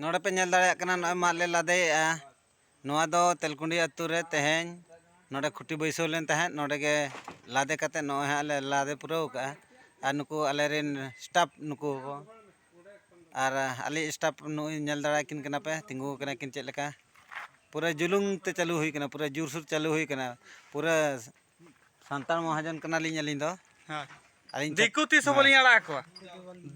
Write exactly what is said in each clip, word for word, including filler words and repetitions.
ᱱᱚᱰᱮ ᱯᱮ ᱧᱮᱞ ᱫᱟᱲᱮᱭᱟᱜ ᱠᱟᱱᱟ, ᱱᱚᱜᱼᱚᱭ ᱢᱟᱫ ᱞᱮ ᱞᱟᱫᱮᱭᱮᱜᱼᱟ᱾ ᱱᱚᱣᱟ ᱫᱚ ᱛᱮᱞᱠᱩᱸᱰᱤ ᱟᱹᱛᱩ ᱨᱮ ᱛᱮᱦᱮᱧ ᱱᱚᱰᱮ ᱠᱷᱩᱸᱴᱤ ᱵᱟᱹᱭᱥᱟᱹᱣ ᱞᱮᱱ ᱛᱟᱦᱮᱸᱫ, ᱱᱚᱰᱮ ᱜᱮ ᱞᱟᱫᱮ ᱠᱟᱛᱮ ᱱᱚᱜᱼᱚᱭ ᱦᱟᱸᱜ ᱞᱮ ᱞᱟᱫᱮ ᱯᱩᱨᱟᱹᱣ ᱠᱟᱜᱼᱟ᱾ ᱟᱨ ᱱᱩᱠᱩ ᱟᱞᱮ ᱨᱮᱱ staff ᱱᱩᱠᱩ ᱠᱚ, ᱟᱨ ᱟᱞᱮ staff ᱱᱩᱜᱼᱩᱭ ᱧᱮᱞ ᱫᱟᱲᱮᱭᱟᱠᱤᱱ ᱠᱟᱱᱟ ᱯᱮ, ᱛᱤᱸᱜᱩ ᱟᱠᱟᱱᱟ ᱠᱤᱱ ᱪᱮᱫ ᱞᱮᱠᱟ᱾ ᱯᱩᱨᱟᱹ ᱡᱩᱞᱩᱝ ᱛᱮ ᱪᱟᱹᱞᱩ ᱦᱩᱭ ᱠᱟᱱᱟ, ᱯᱩᱨᱟᱹ ᱡᱳᱨᱥᱳᱨ ᱪᱟᱹᱞᱩ ᱦᱩᱭ ᱠᱟᱱᱟ᱾ ᱯᱩᱨᱟᱹ ᱥᱟᱱᱛᱟᱲ ᱢᱚᱦᱟᱡᱚᱱ ᱠᱟᱱᱟᱞᱤᱧ ᱟᱹᱞᱤᱧ ᱫᱚ᱾ ᱦᱮᱸ᱾ ᱟᱹᱞᱤᱧ ᱫᱤᱠᱩ ᱛᱤᱥ ᱦᱚᱸ ᱦᱮᱸ᱾ ᱵᱟᱹᱞᱤᱧ ᱟᱲᱟᱜ ᱟᱠᱚᱣᱟ᱾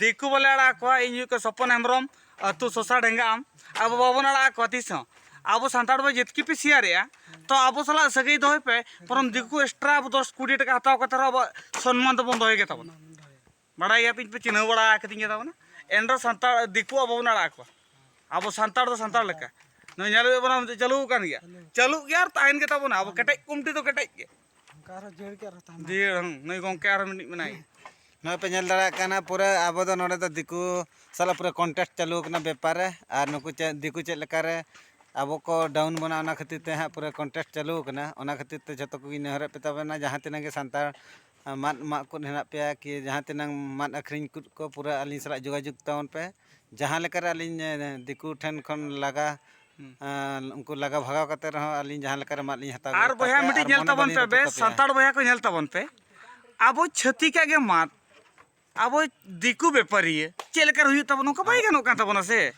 ᱫᱤᱠᱩ ᱵᱟᱞᱮ ᱟᱲᱟᱜ ᱟᱠᱚᱣᱟ᱾ ᱤᱧ ᱦᱩᱭᱩᱜ ᱠᱟᱱᱟ ᱥᱚᱯᱚᱱ ᱦᱮᱢᱵᱨᱚᱢ, ᱟᱹᱛᱩ ᱥᱚᱥᱟ ᱰᱷᱮᱝᱜᱟ ᱟᱢ᱾ ᱟᱵᱚ ᱵᱟᱵᱚᱱ ᱟᱲᱟᱜ ᱟᱠᱚᱣᱟ ᱛᱤᱥ ᱦᱚᱸ᱾ ᱟᱵᱚ ᱥᱟᱱᱛᱟᱲ ᱵᱚ ᱡᱮᱛᱠᱤ ᱯᱮ ᱥᱮᱭᱟᱨᱮᱜᱼᱟ, ᱛᱚ ᱟᱵᱚ ᱥᱟᱞᱟᱜ ᱥᱟᱹᱜᱟᱹᱭ ᱫᱚᱦᱚᱭ ᱯᱮ᱾ ᱵᱚᱨᱚᱝ ᱫᱤᱠᱩ extra ᱟᱵᱚ ᱫᱚᱥ ᱠᱩᱲᱤ ᱴᱟᱠᱟ ᱦᱟᱛᱟᱣ ᱠᱟᱛᱮ ᱨᱮᱦᱚᱸ ᱟᱵᱚᱣᱟᱜ ᱥᱚᱱᱢᱟᱱ ᱫᱚᱵᱚᱱ ᱫᱚᱦᱚᱭ ᱜᱮ ᱛᱟᱵᱚᱱᱟ᱾ ᱵᱟᱲᱟᱭ ᱜᱮᱭᱟᱯᱮ, ᱤᱧ ᱯᱮ ᱪᱤᱱᱦᱟᱹᱣ ᱵᱟᱲᱟ ᱟᱠᱟᱫᱤᱧ ᱜᱮ ᱛᱟᱵᱚᱱᱟ᱾ ᱮᱱᱨᱮᱦᱚᱸ ᱥᱟᱱᱛᱟᱲ, ᱫᱤᱠᱩ ᱟᱵᱚ ᱵᱚᱱ ᱟᱲᱟᱜ ᱟᱠᱚᱣᱟ᱾ ᱟᱵᱚ ᱥᱟᱱᱛᱟᱲ ᱫᱚ ᱥᱟᱱᱛᱟᱲ ᱞᱮᱠᱟ᱾ ᱱᱚᱜᱼᱚᱭ ᱧᱮᱞ ᱦᱩᱭᱩᱜ ᱠᱟᱱᱟ, ᱪᱟᱹᱞᱩ ᱟᱠᱟᱱ ᱜᱮᱭᱟ᱾ ᱪᱟᱹᱞᱩᱜ ᱜᱮᱭᱟ ᱟᱨ ᱛᱟᱦᱮᱱ ᱜᱮ ᱛᱟᱵᱚᱱᱟ᱾ ᱟᱵᱚ ᱠᱮᱴᱮᱡ ᱠᱚᱢᱴᱤ ᱫᱚ ᱠᱮᱴᱮᱡ ᱜᱮ᱾ ᱚᱱᱠᱟ ᱟᱨᱦᱚᱸ ᱡᱤᱭᱟᱹᱲ ᱜᱮ ᱟᱨᱦᱚᱸ ᱛᱟᱦᱮᱱᱟ᱾ ᱡᱤᱭᱟᱹᱲ, ᱦᱩᱸ, ᱱᱩᱭ ᱜᱚᱝᱠᱮ ᱟᱨᱦᱚᱸ ᱢᱤᱫᱴᱤᱡ ᱢᱮᱱᱟᱭ᱾ ᱱᱚᱜᱼᱚᱭ ᱯᱮ ᱧᱮᱞ ᱫᱟᱲᱮᱭᱟᱜ ᱠᱟᱱᱟ, ᱯᱩᱨᱟᱹ ᱟᱵᱚ ᱫᱚ ᱱᱚᱰᱮ ᱫᱚ ᱫᱤᱠᱩ ᱥᱟᱞᱟᱜ ᱯᱩᱨᱟᱹ contact ᱪᱟᱹᱞᱩ ᱟᱠᱟᱱᱟ ᱵᱮᱯᱟᱨ ᱨᱮ᱾ ᱟᱨ ᱱᱩᱠᱩ ᱪᱮᱫ, ᱫᱤᱠᱩ ᱪᱮᱫ ᱞᱮᱠᱟᱨᱮ ᱟᱵᱚ ᱠᱚ down ᱵᱚᱱᱟ, ᱚᱱᱟ ᱠᱷᱟᱹᱛᱤᱨ ᱛᱮ ᱦᱟᱸᱜ ᱯᱩᱨᱟᱹ contact ᱪᱟᱹᱞᱩ ᱟᱠᱟᱱᱟ᱾ ᱚᱱᱟ ᱠᱷᱟᱹᱛᱤᱨ ᱛᱮ ᱡᱷᱚᱛᱚ ᱠᱚᱜᱮ ᱱᱮᱦᱚᱨᱮᱫ ᱯᱮ ᱛᱟᱵᱚᱱᱟ, ᱡᱟᱦᱟᱸ ᱛᱤᱱᱟᱹᱜ ᱜᱮ ᱥᱟᱱᱛᱟᱲ, ᱟ, ᱢᱟᱫ ᱢᱟᱜ ᱠᱚ ᱦᱮᱱᱟᱜ ᱯᱮᱭᱟ ᱠᱤ ᱡᱟᱦᱟᱸ ᱛᱤᱱᱟᱹᱜ ᱢᱟᱫ ᱟᱹᱠᱷᱨᱤᱧ ᱠᱚ, ᱯᱩᱨᱟᱹ ᱟᱹᱞᱤᱧ ᱥᱟᱞᱟᱜ ᱡᱳᱜᱟᱡᱳᱜᱽ ᱛᱟᱵᱚᱱ ᱯᱮ᱾ ᱡᱟᱦᱟᱸ ᱞᱮᱠᱟᱨᱮ ᱟᱹᱞᱤᱧ, ᱮ, ᱫᱤᱠᱩ ᱴᱷᱮᱱ ᱠᱷᱚᱱ ᱞᱟᱜᱟ, ᱦᱩᱸ᱾ ᱮ, ᱩᱱᱠᱩ ᱞᱟᱜᱟ ᱵᱷᱟᱜᱟᱣ ᱠᱟᱛᱮ ᱨᱮᱦᱚᱸ ᱟᱹᱞᱤᱧ ᱡᱟᱦᱟᱸ ᱞᱮᱠᱟᱨᱮ ᱢᱟᱫ ᱞᱤᱧ ᱦᱟᱛᱟᱣ ᱟᱨ ᱜᱚᱫ ᱵᱚᱭᱦᱟ ᱛᱟᱯᱮᱭᱟ ᱢᱤᱫᱴᱤᱡ ᱟᱨ ᱧᱮᱞ ᱢᱚᱱᱮ ᱛᱟᱵᱚᱱ ᱵᱟᱹᱞᱤᱧ ᱯᱮ ᱨᱚᱯᱚᱫ ᱵᱮᱥ, ᱛᱟᱯᱮᱭᱟ᱾ ᱥᱟᱱᱛᱟᱲ ᱵᱚᱭᱦᱟ ᱠᱚ ᱧᱮᱞ ᱛᱟᱵᱚᱱ ᱯᱮ᱾ ᱟᱵᱚ ᱪᱷᱟᱹᱛᱤᱠᱟᱜ ᱜᱮ ᱢᱟᱫ, ᱟᱵᱚ ᱫᱤᱠᱩ ᱵᱮᱯᱟᱨᱤᱭᱟᱹ ᱪᱮᱫ ᱞᱮᱠᱟ ᱦᱩᱭᱩᱜ ᱛᱟᱵᱚᱱᱟ, ᱱᱚᱝᱠᱟ ᱵᱟᱭ ᱜᱟᱱᱚᱜ ᱠᱟᱱ ᱛᱟᱵᱚᱱᱟ ᱥᱮ᱾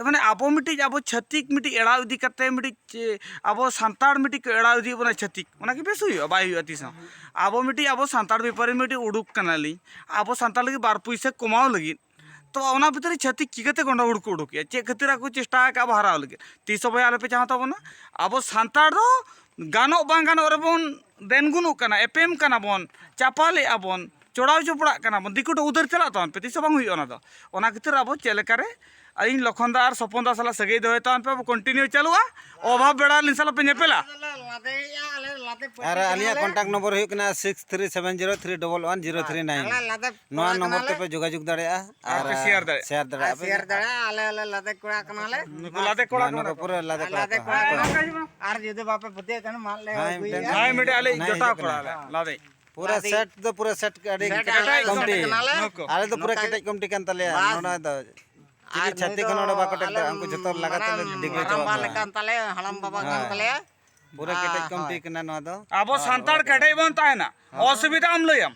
ᱢᱟᱱᱮ ᱟᱵᱚ ᱢᱤᱫᱴᱤᱡ, ᱟᱵᱚ ᱪᱷᱟᱹᱛᱤᱠ ᱢᱤᱫᱴᱤᱡ ᱮᱲᱟᱣ ᱤᱫᱤ ᱠᱟᱛᱮ ᱢᱤᱫᱴᱤᱡ, ᱪᱮ-, ᱟᱵᱚ ᱥᱟᱱᱛᱟᱲ ᱢᱤᱫᱴᱤᱡ ᱠᱚ ᱮᱲᱟᱣ ᱤᱫᱤᱭᱮᱫ ᱵᱚᱱᱟ ᱪᱷᱟᱹᱛᱤᱠ, ᱚᱱᱟ ᱠᱤ ᱵᱮᱥ ᱦᱩᱭᱩᱜᱼᱟ? ᱵᱟᱭ ᱦᱩᱭᱩᱜᱼᱟ ᱛᱤᱥ ᱦᱚᱸ᱾ ᱟᱵᱚ ᱢᱤᱫᱴᱤᱡ, ᱟᱵᱚ ᱥᱟᱱᱛᱟᱲ ᱵᱮᱯᱟᱨᱤ ᱢᱤᱫᱴᱤᱡ ᱩᱰᱩᱠ ᱠᱟᱱᱟᱞᱤᱧ, ᱟᱵᱚ ᱥᱟᱱᱛᱟᱲ ᱞᱟᱹᱜᱤᱫ ᱵᱟᱨ ᱯᱩᱭᱥᱟᱹ ᱠᱚᱢᱟᱣ ᱞᱟᱹᱜᱤᱫ᱾ ᱛᱚ ᱚᱱᱟ ᱵᱷᱤᱛᱨᱤ ᱪᱷᱟᱹᱛᱤᱠ ᱪᱤᱠᱟᱹᱛᱮ ᱜᱚᱸᱰᱟ ᱦᱩᱲᱩ ᱠᱚ ᱩᱰᱩᱠᱮᱜᱼᱟ? ᱪᱮᱫ ᱠᱷᱟᱹᱛᱤᱨ ᱟᱠᱚ ᱪᱮᱥᱴᱟ ᱟᱠᱟᱫᱼᱟ ᱟᱵᱚ ᱦᱟᱨᱟᱣ ᱞᱟᱹᱜᱤᱫ? ᱛᱤᱥ ᱦᱚᱸ ᱵᱚᱭᱦᱟ ᱟᱞᱚᱯᱮ ᱪᱟᱦᱟᱣ ᱛᱟᱵᱚᱱᱟ᱾ ᱟᱵᱚ ᱥᱟᱱᱛᱟᱲ ᱫᱚ ᱜᱟᱱᱚᱜ ᱵᱟᱝ ᱜᱟᱱᱚᱜ ᱨᱮᱵᱚᱱ ᱫᱮᱱᱜᱩᱱᱚᱜ ᱠᱟᱱᱟ, ᱮᱯᱮᱢ ᱠᱟᱱᱟ ᱵᱚᱱ, ᱪᱟᱯᱟᱞᱮᱜᱼᱟ ᱵᱚᱱ, ᱪᱚᱲᱟᱣ ᱪᱚᱯᱲᱟᱜ ᱠᱟᱱᱟ ᱵᱚᱱ, ᱫᱤᱠᱩ ᱴᱷᱮᱱ ᱩᱫᱷᱟᱹᱨ ᱪᱟᱞᱟᱜ ᱛᱟᱵᱚᱱ ᱯᱮ, ᱛᱤᱥ ᱦᱚᱸ ᱵᱟᱝ ᱦᱩᱭᱩᱜᱼᱟ ᱚᱱᱟ ᱫᱚ᱾ ᱚᱱᱟ ᱠᱷᱟᱹᱛᱤᱨ ᱟᱵᱚ ᱪᱮᱫ ᱞᱮᱠᱟᱨᱮ ᱤᱧ ᱞᱚᱠᱷᱚᱱ ᱫᱟ ᱟᱨ ᱥᱚᱯᱚᱱ ᱫᱟ ᱥᱟᱞᱟᱜ ᱥᱟᱹᱜᱟᱹᱭ ᱫᱚᱦᱚᱭ ᱛᱟᱵᱚᱱ ᱯᱮ, ᱟᱵᱚ continue ᱪᱟᱹᱞᱩᱜᱼᱟ, ᱚᱵᱷᱟᱵ ᱵᱮᱲᱟ ᱟᱹᱞᱤᱧ ᱥᱟᱞᱟᱜ ᱯᱮ ᱧᱮᱯᱮᱞᱟ᱾ ᱟᱞᱮ ᱞᱟᱫᱮᱭᱮᱜᱼᱟ, ᱟᱞᱮ ᱞᱟᱫᱮ ᱯᱟᱹᱴᱤ ᱟᱨ ᱟᱹᱞᱤᱧᱟᱜ ᱠᱟᱱᱟᱞᱮ᱾ Contact number ᱦᱩᱭᱩᱜ ᱠᱟᱱᱟ six three seven zero three double one zero three nine᱾ ᱟᱞᱮ ᱞᱟᱫᱮ ᱱᱚᱣᱟ ᱠᱚᱲᱟ number ᱠᱟᱱᱟᱞᱮ᱾ ᱛᱮᱯᱮ ᱡᱳᱜᱟᱡᱳᱜᱽ ᱫᱟᱲᱮᱭᱟᱜᱼᱟ ᱟᱨ ᱟᱨ ᱯᱮ share ᱫᱟᱲᱮᱭᱟᱜᱼᱟ᱾ Share ᱟᱨ ᱫᱟᱲᱮᱭᱟᱜᱼᱟ ᱯᱮ᱾ Share ᱫᱟᱲᱮᱭᱟᱜᱼᱟ, ᱟᱞᱮ ᱦᱚᱸᱞᱮ ᱞᱟᱫᱮ ᱠᱚᱲᱟ ᱠᱟᱱᱟᱞᱮ᱾ ᱱᱩᱠᱩ ᱞᱟᱫᱮ ᱠᱚᱲᱟ ᱱᱚᱣᱟ ᱠᱟᱱᱟ ᱱᱩᱠᱩ ᱠᱚ᱾ ᱯᱩᱨᱟᱹ ᱞᱟᱫᱮ ᱟᱨ ᱠᱚᱲᱟ ᱞᱟᱫᱮ ᱠᱟᱱᱟ᱾ ᱠᱚᱲᱟ ᱠᱟᱱᱟ᱾ ᱟᱨ ᱡᱩᱫᱤ ᱵᱟᱯᱮ ᱯᱟᱹᱛᱭᱟᱹᱜ ᱠᱷᱟᱱ ᱢᱟᱫ ᱞᱮ ᱦᱮᱸ, ᱟᱹᱜᱩᱭᱟ᱾ ᱢᱤᱫᱴᱮᱱ ᱦᱮᱸ, ᱢᱤᱫᱴᱮᱱ ᱟᱞᱮ ᱦᱮᱸ, ᱡᱚᱴᱟᱣ ᱦᱤᱡᱩᱜ ᱠᱚᱲᱟ ᱠᱟᱱᱟ᱾ ᱞᱮ ᱞᱟᱫᱮ᱾ ᱯᱩᱨᱟᱹ ᱞᱟᱫᱮ᱾ Set ᱫᱚ ᱯᱩᱨᱟᱹ set ᱟᱹᱰᱤ set ᱠᱮᱴᱮᱡ ᱟᱞᱮ ᱠᱚᱢᱴᱤ᱾ Set ᱠᱟᱱᱟᱞᱮ᱾ ᱱᱩᱠᱩ᱾ ᱟᱞᱮ ᱫᱚ ᱯᱩᱨᱟᱹ ᱱᱚᱝᱠᱟ ᱠᱮᱴᱮᱡ ᱠᱚᱢᱴᱤ ᱠᱟᱱ ᱛᱟᱞᱮᱭᱟ᱾ ᱵᱟᱥ᱾ ᱱᱚᱰᱮ ᱫᱚ ᱪᱤᱞᱤ ᱟᱨ ᱪᱷᱟᱹᱛᱤᱠ ᱱᱩᱭ ᱦᱚᱸ ᱱᱚᱰᱮ ᱫᱚ ᱵᱟᱠᱚ ᱴᱮᱠ ᱟᱞᱮ ᱫᱟᱲᱮᱭᱟᱜᱼᱟ, ᱩᱱᱠᱩ ᱡᱷᱚᱛᱚ ᱞᱟᱜᱟ ᱢᱟᱨᱟᱝ ᱛᱮᱞᱮ ᱰᱤᱜᱽ ᱦᱚᱪᱚ ᱦᱟᱲᱟᱢᱵᱟ ᱠᱚᱣᱟ᱾ ᱞᱮᱠᱟᱱ ᱛᱟᱞᱮ, ᱦᱟᱲᱟᱢ ᱵᱟᱵᱟ ᱠᱟᱱ ᱦᱮᱸ᱾ ᱛᱟᱞᱮᱭᱟ᱾ ᱯᱩᱨᱟᱹ ᱠᱮᱴᱮᱡ ᱟᱨ ᱠᱚᱢᱤᱴᱤ ᱦᱳᱭ᱾ ᱠᱟᱱᱟ ᱱᱚᱣᱟ ᱫᱚ᱾ ᱟᱵᱚ ᱦᱮᱸ᱾ ᱥᱟᱱᱛᱟᱲ ᱠᱮᱴᱮᱡ ᱵᱚᱱ ᱛᱟᱦᱮᱱᱟ, ᱦᱮᱸ᱾ ᱚᱥᱩᱵᱤᱫᱷᱟ ᱮᱢ ᱞᱟᱹᱭᱟᱢ,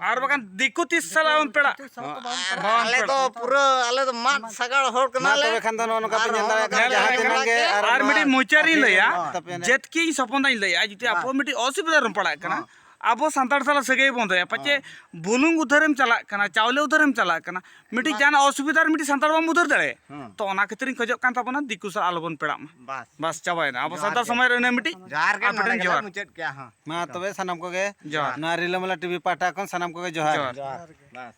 ᱟᱨ ᱵᱟᱠᱷᱟᱱ ᱫᱤᱠᱩ ᱛᱤᱥ ᱥᱟᱞᱟᱜ ᱵᱚᱱ ᱯᱮᱲᱟᱜ? ᱟᱨ ᱵᱟᱵᱚᱱ ᱟᱞᱮ ᱯᱮᱲᱟᱜ᱾ ᱫᱚ ᱯᱩᱨᱟᱹ, ᱟᱞᱮ ᱫᱚ ᱢᱟᱫ ᱥᱟᱜᱟᱲ ᱦᱚᱲ ᱢᱟ ᱠᱟᱱᱟᱞᱮ᱾ ᱛᱚᱵᱮ ᱠᱷᱟᱱ ᱫᱚ ᱱᱚᱜᱼᱚ ᱱᱚᱝᱠᱟ ᱯᱮ ᱟᱨ ᱧᱮᱞ ᱦᱚᱸ ᱫᱟᱲᱮᱭᱟᱜ ᱠᱟᱱᱟ, ᱧᱮᱞ ᱡᱟᱦᱟᱸ ᱞᱮᱠᱟ ᱛᱤᱱᱟᱹᱜ ᱜᱮ ᱜᱮ ᱟᱨ ᱟᱨ ᱱᱚᱣᱟ ᱢᱤᱫᱴᱤᱡ ᱢᱚᱪᱟᱨᱤᱧ ᱟᱯᱮ ᱞᱟᱹᱭᱟ, ᱦᱚᱸ᱾ ᱛᱟᱯᱮ ᱮᱱᱮᱡ᱾ ᱡᱮᱛᱠᱤᱧ ᱥᱚᱯᱚᱱ ᱫᱟᱧ ᱞᱟᱹᱭᱟ, ᱡᱩᱫᱤ ᱟᱯᱮ ᱵᱟᱝ᱾ ᱢᱤᱫᱴᱤᱡ ᱚᱥᱩᱵᱤᱫᱷᱟ ᱨᱮᱢ ᱯᱟᱲᱟᱜ ᱠᱟᱱᱟ, ᱦᱚᱸ᱾ ᱟᱵᱚ ᱥᱟᱱᱛᱟᱲ ᱥᱟᱞᱟᱜ ᱥᱟᱹᱜᱟᱹᱭ ᱵᱚᱱ ᱫᱚᱦᱚᱭᱟ᱾ ᱯᱟᱪᱮ ᱦᱚᱸ᱾ ᱵᱩᱞᱩᱝ ᱩᱫᱷᱟᱹᱨᱮᱢ ᱪᱟᱞᱟᱜ ᱠᱟᱱᱟ, ᱪᱟᱣᱞᱮ ᱩᱫᱷᱟᱹᱨᱮᱢ ᱪᱟᱞᱟᱜ ᱠᱟᱱᱟ, ᱢᱤᱫᱴᱤᱡ ᱵᱟᱝ᱾ ᱡᱟᱦᱟᱱᱟᱜ ᱚᱥᱩᱵᱤᱫᱷᱟ ᱨᱮ ᱢᱤᱫᱴᱤᱡ ᱥᱟᱱᱛᱟᱲ ᱵᱟᱢ ᱩᱫᱷᱟᱹᱨ ᱫᱟᱲᱮᱭᱟᱜᱼᱟ᱾ ᱦᱚᱸ᱾ ᱛᱚ, ᱚᱱᱟ ᱠᱷᱟᱹᱛᱤᱨᱤᱧ ᱠᱷᱚᱡᱚᱜ ᱠᱟᱱ ᱛᱟᱵᱚᱱᱟ, ᱫᱤᱠᱩ ᱥᱟᱞᱟᱜ ᱟᱞᱚᱵᱚᱱ ᱯᱮᱲᱟᱜ ᱢᱟ᱾ ᱵᱟᱥ᱾ ᱵᱟᱥ, ᱪᱟᱵᱟᱭᱮᱱᱟ᱾ ᱟᱵᱚ ᱡᱚᱦᱟᱨ ᱥᱟᱱᱛᱟᱲ ᱜᱮ᱾ ᱥᱚᱢᱟᱡᱽ ᱨᱮ ᱤᱱᱟᱹ ᱢᱤᱫᱴᱤᱡ ᱡᱚᱦᱟᱨ ᱜᱮ, ᱟᱯᱮ ᱱᱚᱰᱮ ᱴᱷᱮᱱ ᱜᱮᱞᱮ ᱡᱚᱦᱟᱨ᱾ ᱢᱩᱪᱟᱹᱫ ᱠᱮᱜᱼᱟ, ᱦᱚᱸ᱾ ᱢᱟ ᱛᱚᱵᱮ ᱥᱟᱱᱟᱢ ᱠᱚᱜᱮ ᱡᱚᱦᱟᱨ᱾ ᱱᱚᱣᱟ ᱨᱤᱞᱟᱹᱢᱟᱞᱟ ᱴᱤᱵᱷᱤ ᱯᱟᱦᱴᱟ ᱠᱷᱚᱱ ᱥᱟᱱᱟᱢ ᱠᱚᱜᱮ ᱡᱚᱦᱟᱨ᱾ ᱡᱚᱦᱟᱨ᱾ ᱡᱚᱦᱟᱨ᱾ ᱵᱟᱥ᱾